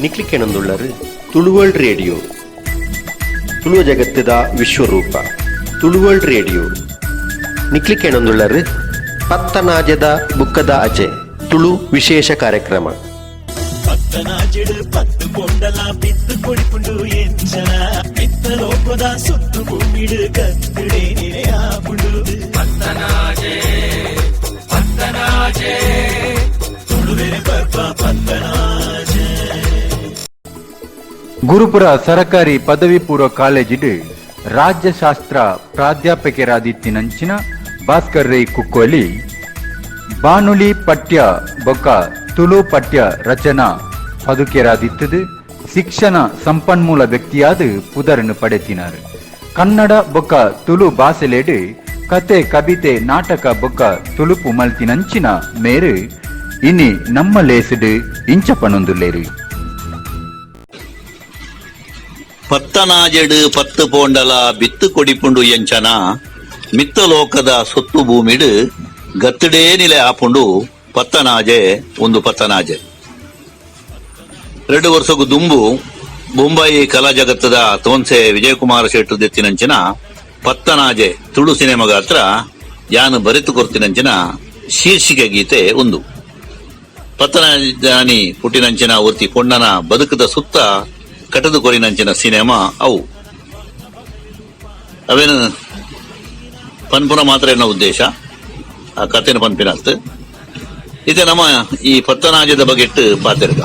ನಿಕ್ಲಿಕೆಣಂದುಳ್ಳರು Tulu world radio, Tuluva ಜಗತ್ತದ ವಿಶ್ವರೂಪ Tulu world radio. ನಿಕ್ಲಿಕೆಣಂದುಳ್ಳರು ಪತ್ತನಾಜದ ಬುಕ್ಕದ ಅಜೆ Tulu ವಿಶೇಷ ಕಾರ್ಯಕ್ರಮ. ಪತ್ತನಾಜಿಡು ಪತ್ತು ಪೊಂಡಲ ಬಿತ್ತು ಕೊಡಿಪುಂಡು ಎಂಚನ ಮಿತ್ತ ಲೋಕದ ಸುತ್ತು ಭೂಮಿಡು ಕತ್ತಿಡೆ ನಿಲೆಯಾಪುಂಡು. ಪತ್ತನಾಜೆ ಪತ್ತನಾಜೆ ತುಳುವೆರೆ ಪರ್ಬ ಪತ್ತನಾಜೆ. ಗುರುಪುರ ಸರಕಾರಿ ಪದವಿ ಪೂರ್ವ ಕಾಲೇಜಿಡು ರಾಜ್ಯಶಾಸ್ತ್ರ ಪ್ರಾಧ್ಯಾಪಕರಾದಿತ್ತಿನಂಚಿನ ಭಾಸ್ಕರ್ ರೈ ಕುಕ್ಕೋಲಿ ಬಾನುಲಿ ಪಠ್ಯ ಬೊಕ್ಕ ತುಳು ಪಠ್ಯ ರಚನಾ ಪದುಕೆರಾದಿತ್ತದು ಶಿಕ್ಷಣ ಸಂಪನ್ಮೂಲ ವ್ಯಕ್ತಿಯಾದ ಪುದರನ್ನು ಪಡೆತಿನಾರು. ಕನ್ನಡ ಬೊಕ್ಕ ತುಳು ಬಾಸೆಲೆಡು ಕತೆ, ಕವಿತೆ, ನಾಟಕ ಬೊಕ್ಕ ತುಳುಪು ಮಲ್ತಿನಂಚಿನ ಮೇರು ಇನಿ ನಮ್ಮ ಲೇಸುಡು ಇಂಚ ಪನೊಂದುಲ್ಲೇರು. ಪತ್ತನಾಜೆಡು ಪತ್ತು ಪೋಂಡಲ ಬಿತ್ತು ಕೊಡಿಪುಂಡು ಎಂಚನ ಮಿತ್ತ ಲೋಕದ ಸೊತ್ತು ಭೂಮಿಡು ಗತ್ತಡೇ ನಿಲೆ ಆಪುಂಡು. ಪತ್ತನಾಜೆ ಒಂದು ಪತ್ತನಾಜೆ. 2 ವರ್ಷಗು ದುಂಬು ಬೊಂಬಾಯಿ ಕಲಾ ಜಗತ್ತದ ತೋನ್ಸೆ ವಿಜಯಕುಮಾರ ಶೆಟ್ರು ದೆತ್ತಿನಂಚಿನ ಪತ್ತನಾಜೆ ತುಳು ಸಿನಿಮಾಗಾತ್ರ ಯಾನು ಬರೆತು ಕೊರ್ತಿನಂಚಿನ ಶೀರ್ಷಿಕೆ ಗೀತೆ ಒಂದು. ಪತ್ತನಾಜಾನಿ ಪುಟ್ಟಿನಂಚಿನ ಒರ್ತಿ ಪೊಣ್ಣನ ಬದುಕದ ಸುತ್ತ ಕಟದು ಕೊರಿನಂಚಿನ ಸಿನಿಮಾ ಅವು. ಅವೇನು ಪನ್ಪುನ ಮಾತ್ರ ಎನ್ನ ಉದ್ದೇಶ, ಆ ಕಥೆನ ಪನ್ಪಿನಲ್ತು. ಇದೆ ನಮ್ಮ ಈ ಪತ್ತನಾಜದ ಬಗೆಟ್ಟು ಪಾತೆರ್ಗ.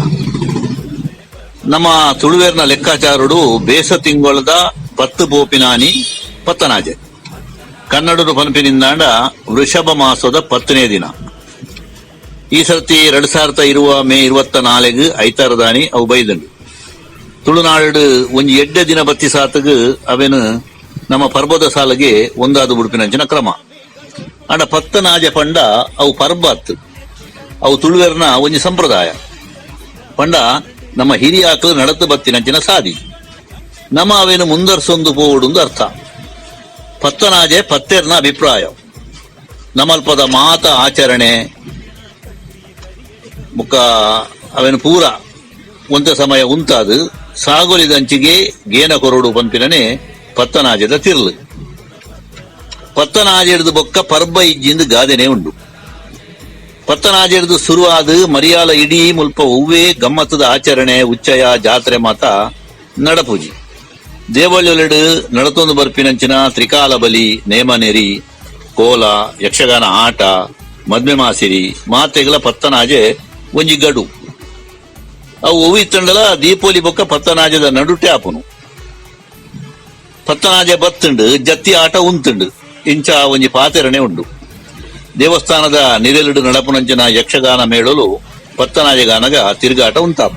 ನಮ್ಮ ತುಳುವೇರ್ನ ಲೆಕ್ಕಾಚಾರುಡು ಬೇಸ ತಿಂಗಳದ 10 ಪೋಪಿನಾನಿ ಪತ್ತನಾಜೆ. ಕನ್ನಡರು ಪನ್ಪಿನಿಂದಾಂಡ ವೃಷಭ ಮಾಸದ 10ನೇ ದಿನ. ಈ ಸರ್ತಿ 2020 ಮೇ 24 ಐತಾರದಾನಿ ಅವು ಬೈದಂಡು. ತುಳುನಾಡು ಒಂಜಿ ಎಡ್ಡೆ ದಿನ ಬತ್ತಿ ಸಾತಗ್ ಅವೇನು ನಮ್ಮ ಪರ್ಬದ ಸಾಲಿಗೆ ಒಂದಾದ ಉಡುಪಿನಂಚಿನ ಕ್ರಮ. ಅಂಡ ಪತ್ತನಾಜೆ ಪಂಡ ಅವು ಪರ್ಬತ್, ಅವು ತುಳುವೆರ್ನ ಒಂಜಿ ಸಂಪ್ರದಾಯ. ಪಂಡ ನಮ್ಮ ಹಿರಿಯಾಕಲು ನಡತು ಬತ್ತಿನಂಚಿನ ಸಾದಿ, ನಮ್ಮ ಅವೇನು ಮುಂದರ್ಸೊಂದು ಪೋವುಡುಂದು ಅರ್ಥ. ಪತ್ತನಾಜೆ ಪತ್ತೆರ್ನ ಅಭಿಪ್ರಾಯ. ನಮ್ಮಲ್ಪದ ಮಾತ ಆಚರಣೆ ಮುಕ್ಕ ಅವೇನು ಪೂರ ಒಂತ ಸಮಯ ಉಂತಾದು ಸಾಗುಲಿದಂಚಿಗೆ ಗೇನ ಕೊರಡು ಪನ್ಪಿನನೆ ಪತ್ತನಾಜೆದ ತಿರ್ಲು. ಪತ್ತನಾಜೆಡ್ದು ಬೊಕ್ಕ ಪರ್ಬ ಇಜ್ಜಿಂದು ಗಾದೆನೆ ಉಂಡು. ಪತ್ತನಾಜೆಡ್ದು ಶುರುವಾದ ಮರಿಯಾಲ ಇಡೀ ಮುಲ್ಪ ಒವ್ವೇ ಗಮ್ಮತ್ತದ ಆಚರಣೆ, ಉಚ್ಚಯ, ಜಾತ್ರೆ ಮಾತ ನಡಪೂಜಿ. ದೇವಳ್ಯೊಲೆಡು ನಡತೊಂದು ಬರ್ಪಿನಂಚಿನ ತ್ರಿಕಾಲ ಬಲಿ, ನೇಮನೆರಿ, ಕೋಲ, ಯಕ್ಷಗಾನ ಆಟ, ಮದ್ಮೆ ಮಾಸಿರಿ ಮಾತೆಗಳ ಪತ್ತನಾಜೆ ಒಂಜಿ ಗಡು. ಅವು ಒವ್ವು ಇತ್ತಂಡಲ ದೀಪೋಲಿ ಬೊಕ್ಕ ಪತ್ತನಾಜದ ನಡುಟೆ ಆಪುನು. ಪತ್ತನಾಜೆ ಬತ್ತುಂಡು, ಜತ್ತಿ ಆಟ ಉಂತುಂಡು, ಇಂಚ ಒಂಜಿ ಪಾತೆರಣೆ ಉಂಡು. ದೇವಸ್ಥಾನದ ನಿರೆಲುಡು ನಡಪುನಂಚಿನ ಯಕ್ಷಗಾನ ಮೇಳಲು ಪತ್ತನಾಜೆಗಾನಗ ತಿರುಗಾಟ ಉಂತಾಪ.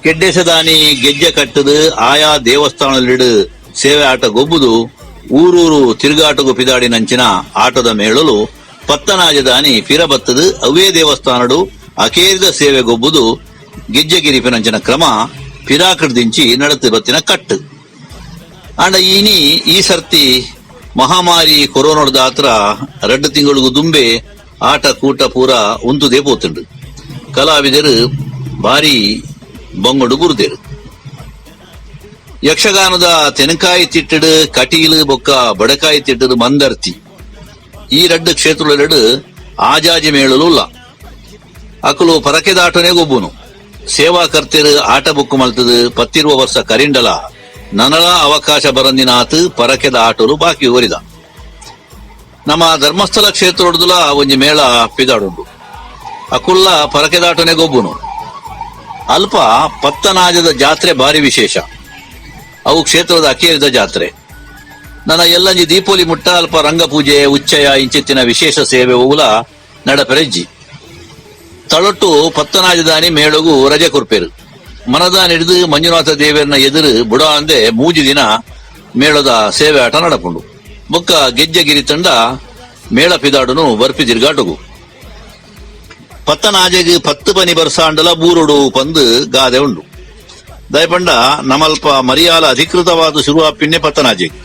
ಕೆಡ್ಡೆಸದಾನಿ ಗೆಜ್ಜೆ ಕಟ್ಟದು ಆಯಾ ದೇವಸ್ಥಾನದಲ್ಲಿಡು ಸೇವೆ ಆಟ ಗೊಬ್ಬುದು ಊರೂರು ತಿರುಗಾಟಗು ಪಿದಾಡಿನಂಚಿನ ಆಟದ ಮೇಳಲು ಪತ್ತನಾಜದಾನಿ ಪಿರ ಬತ್ತದು ಅವೇ ದೇವಸ್ಥಾನಡು ಅಕೇರಿದ ಸೇವೆ ಗೊಬ್ಬುದು ಗೆಜ್ಜೆಗಿರಿಪಿನಂಚಿನ ಕ್ರಮ ಪಿರಾಕಡ್ದಿಂಚಿ ನಡತು ಬತ್ತಿನ ಕಟ್ಟು. ಅಂಡ ಈನಿ ಈ ಸರ್ತಿ ಮಹಾಮಾರಿ ಕೊರೋನಾದ ಆತ್ರ 2 ತಿಂಗಳಿಗೂ ದುಂಬೆ ಆಟ ಕೂಟ ಪೂರ ಉಂತುದೇ ಪೋತುಂಡು. ಕಲಾವಿದರು ಭಾರಿ ಬೊಂಗಡು ಗುರುದೇರು. ಯಕ್ಷಗಾನದ ತೆನಕಾಯಿ ತಿಟ್ಟಡು ಕಟೀಲು ಬೊಕ್ಕ ಬಡಕಾಯಿ ತಿಟ್ಟಡು ಮಂದರ್ತಿ, ಈ 2 ಕ್ಷೇತ್ರಗಳೆರಡು ಆಜಾಜಿ ಮೇಳಲು ಉಲ್ಲ. ಅಕುಲು ಪರಕೆ ದಾಟನೆ ಗೊಬ್ಬುನು. ಸೇವಾಕರ್ತೆರು ಆಟ ಬುಕ್ಕು ಮಲ್ತದು ಪತ್ತಿರುವ ವರ್ಷ ಕರಿಂಡಲ ನನಲ ಅವಕಾಶ ಬರಂದಿನಾತ್ ಪರಕೆದ ಆಟಲು ಬಾಕಿ ಒರಿದ. ನಮ್ಮ ಧರ್ಮಸ್ಥಳ ಕ್ಷೇತ್ರೊಡ್ದುಲ ಒಂಜಿ ಮೇಳ ಪಿದಾಡುಂಡು. ಅಕುಲ್ಲ ಪರಕೆದಾಟನೆ ಗೊಬ್ಬುನು. ಅಲ್ಪ ಪತ್ತನಾಜದ ಜಾತ್ರೆ ಭಾರಿ ವಿಶೇಷ. ಅವು ಕ್ಷೇತ್ರದ ಅಕೇರಿದ ಜಾತ್ರೆ. ನನ್ನ ಎಲ್ಲಂಜಿ ದೀಪೋಲಿ ಮುಟ್ಟ ಅಲ್ಪ ರಂಗಪೂಜೆ, ಉಚ್ಚಯ ಇಂಚಿತ್ತಿನ ವಿಶೇಷ ಸೇವೆ ಓಲ ನಡಪೆರೆಜ್ಜಿ. ತಳೊಟ್ಟು ಪತ್ತನಾಜದಾನಿ ಮೇಳಗು ರಜೆ ಕೊರ್ಪೇರು. ಮನದಾನ್ ಹಿಡಿದು ಮಂಜುನಾಥ ದೇವರನ ಎದುರು ಬುಡ ಅಂದೆ ಮೂಜಿ ದಿನ ಮೇಳದ ಸೇವೆ ಆಟ ನಡಪುಂಡು. ಬೊಕ್ಕ ಗೆಜ್ಜೆಗಿರಿ ತಂಡ ಮೇಳ ಪಿದಾಡುನು ಬರ್ಪಿ ತಿರ್ಗಾಟಗು. ಪತ್ತನಾಜೆಗ್ 10 ಪನಿ ಬರ್ಸಾಂಡಲ ಬೂರುಡು ಪಂದು ಗಾದೆ ಉಂಡು. ದಯಪಂಡ ನಮಲ್ಪ ಮರಿಯಾಲ ಅಧಿಕೃತವಾದ ಶುರುವಾಪಿನ್ನೆ ಪತ್ತನಾಜೆಗ್.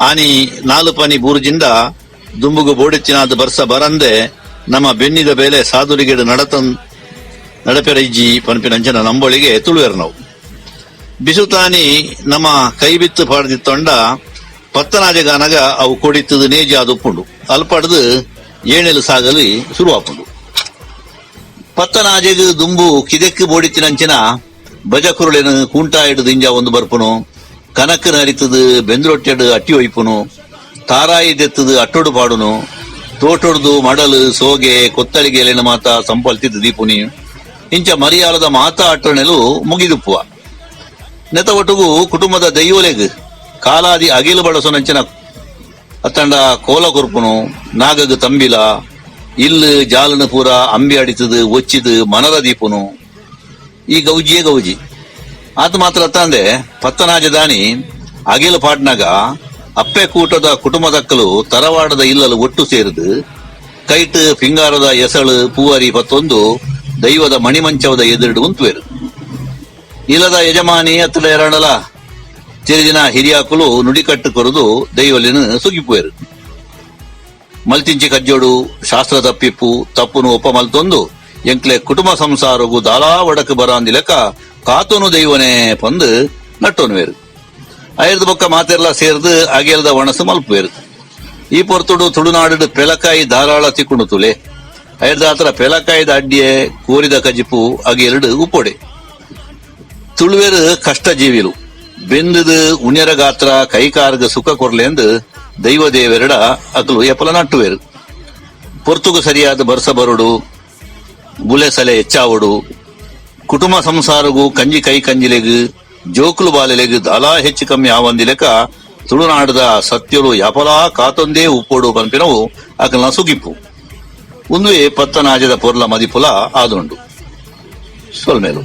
ಆನಿ 4 ಪನಿ ಬೂರ್ಜಿಂದ ದುಂಬುಗು ಬೋಡಿತ್ತಿನಾದ ಬರ್ಸ ಬರಂದೆ ನಮ್ಮ ಬೆನ್ನಿದ ಬೇಲೆ ಸಾದುರಿಗೆಡು ನಡಪೆರೈಜಿ ಪನ್ಪಿನಂಚನ ನಂಬೊಳಿಗೆ ತುಳುವೆರ್ನವು. ಬಿಸುತಾನಿ ನಮ್ಮ ಕೈಬಿತ್ತು ಪಾಡ್ದಿತ್ತೊಂಡ ಪತ್ತನಾಜೆಗಾನಗ ಅವು ಕೊಡಿತ್ತದು ನೇಜಿ ಆದುಪ್ಪುಂಡು. ಅಲ್ಪಡ್ದು ಏಣೆಲು ಸಾಗಲಿ ಶುರುವಾಪುಂಡು. ಪತ್ತನಾಜೆಗ್ ದುಂಬು ಕಿದೆಕ್ ಬೋಡಿತ್ತಿನಂಚಿನ ಬಜಕುರುಳೆನು ಕೂಂಟಾಯಿಡು ದಿಂಜ ಒಂದು ಬರ್ಪುನು, ಕನಕ್ ನರಿತದು ಬೆಂದ್ರೊಟ್ಟೆಡು ಅಟ್ಟಿ ಒಯ್ಪುನು, ತಾರಾಯಿ ದೆತ್ತದು ಅಟ್ಟೊಡು ಪಾಡುನು, ತೋಟೊಡ್ದು ಮಡಲು ಸೋಗೆ ಕೊತ್ತಳಿಗೆಲೆನ ಮಾತ ಸಂಪಲ್ತಿದ್ದು ದೀಪುನಿ, ಇಂಚ ಮರಿಯಾಲದ ಮಾತಾ ಅಟ್ಟಣೆಲು ಮುಗಿದುಪ್ಪುವ. ನೆತ ಒಟ್ಟುಗು ಕುಟುಂಬದ ದೈವಲೆಗ್ ಕಾಲಾದಿ ಅಗಿಲು ಬಳಸುನಂಚಿನ ಅತ್ತಂಡ ಕೋಲ ಕೊರ್ಪುನು, ನಾಗಗ್ ತಂಬಿಲ, ಇಲ್ಲು ಜಾಲನ ಪೂರ ಅಂಬಿ ಅಡಿತದು ಒಚ್ಚಿದು ಮನರ ದೀಪುನು. ಈ ಗೌಜಿಯೇ ಗೌಜಿ. ಆತ ಮಾತ್ರ ಅತ್ತಂದೆ ಪತ್ತನಾಜದಾನಿ ಅಗಿಲು ಪಾಟ್ನಾಗ ಅಪ್ಪೆ ಕೂಟದ ಕುಟುಂಬದಕ್ಕಲು ತರವಾಡದ ಇಲ್ಲಲು ಒಟ್ಟು ಸೇರಿದು ಕೈಟ್ ಪಿಂಗಾರದ ಎಸಳು ಪೂವರಿ ಪತ್ತೊಂದು ದೈವದ ಮಣಿಮಂಚವದ ಎದುರುಡು ಉಂತುವೆರು. ಇಲ್ಲದ ಯಜಮಾನಿ ಅತ್ತಡ ಎರಡಲ ತಿರುದಿನ ಹಿರಿಯಾಕುಲು ನುಡಿಕಟ್ಟು ಕೊರದು ದೈವಲಿನ ಸುಗಿಪುವೆರು. ಮಲ್ತಿಂಚಿ ಕಜ್ಜೋಡು ಶಾಸ್ತ್ರ ತಪ್ಪಿಪ್ಪು ತಪ್ಪುನು ಒಪ್ಪ ಮಲ್ತೊಂದು ಎಂಕ್ಲೆ ಕುಟುಂಬ ಸಂಸಾರಗು ದಾಲಾ ಒಡಕು ಬರಾಂದಿಲೆಕ್ಕ ಕಾತೋನು ದೈವನೇ ಪಂದು ನಟ್ಟೋನುವೇರು. ಐರ್ದ ಬೊಕ್ಕ ಮಾತೆರ್ಲ ಸೇರ್ದು ಅಗೇಲ್ದ ಒಣಸು ಮಲ್ಪುವೇರು. ಈ ಪೊರ್ತುಡು ತುಳುನಾಡು ಪೆಲಕಾಯಿ ಧಾರಾಳ ತಿಕ್ಕುಂಡು ತುಲೆ. ಐರ್ದಾತ್ರ ಪೆಲಕಾಯಿದ ಅಡ್ಡಿಯೆ ಕೋರಿದ ಕಜಿಪು ಅಗೇಲ್ಡು ಉಪ್ಪೊಡೆ. ತುಳುವೆರು ಕಷ್ಟ ಜೀವಿಲು. ಬೆಂದದು ಉಣ್ಯರ ಗಾತ್ರ ಕೈಕಾರ್ಗ ಸುಖ ಕೊರ್ಲೆಂದು ದೈವ ದೇವೆರಡ ಅಕಲು ಎಪಲ ನಟ್ಟುವೆರು. ಪೊರ್ತುಗು ಸರಿಯಾದ ಬರ್ಸ ಬರುಡು, ಬುಲೆ ಸಲೆ ಹೆಚ್ಚಾವಡು, ಕುಟುಂಬ ಸಂಸಾರಗು ಕಂಜಿ ಕೈ ಕಂಜಿಲೆಗ್ ಜೋಕುಲು ಬಾಲೆಲೆಗ್ ದಾಲಾ ಹೆಚ್ಚು ಕಮ್ಮಿ ಆವಂದಿಲೆಕ ತುಳುನಾಡದ ಸತ್ಯಲು ಯಪಲಾ ಕಾತೊಂದೇ ಉಪ್ಪೋಡು ಪನ್ಪಿನವು ಅಕಲ್ನ ಸುಗಿಪ್ಪು. ಉಂದುವೆ ಪತ್ತನಾಜದ ಪೊರ್ಲ ಮದಿಪುಲ ಆದುಂಡು. ಸೊಲ್ಮೇಲು.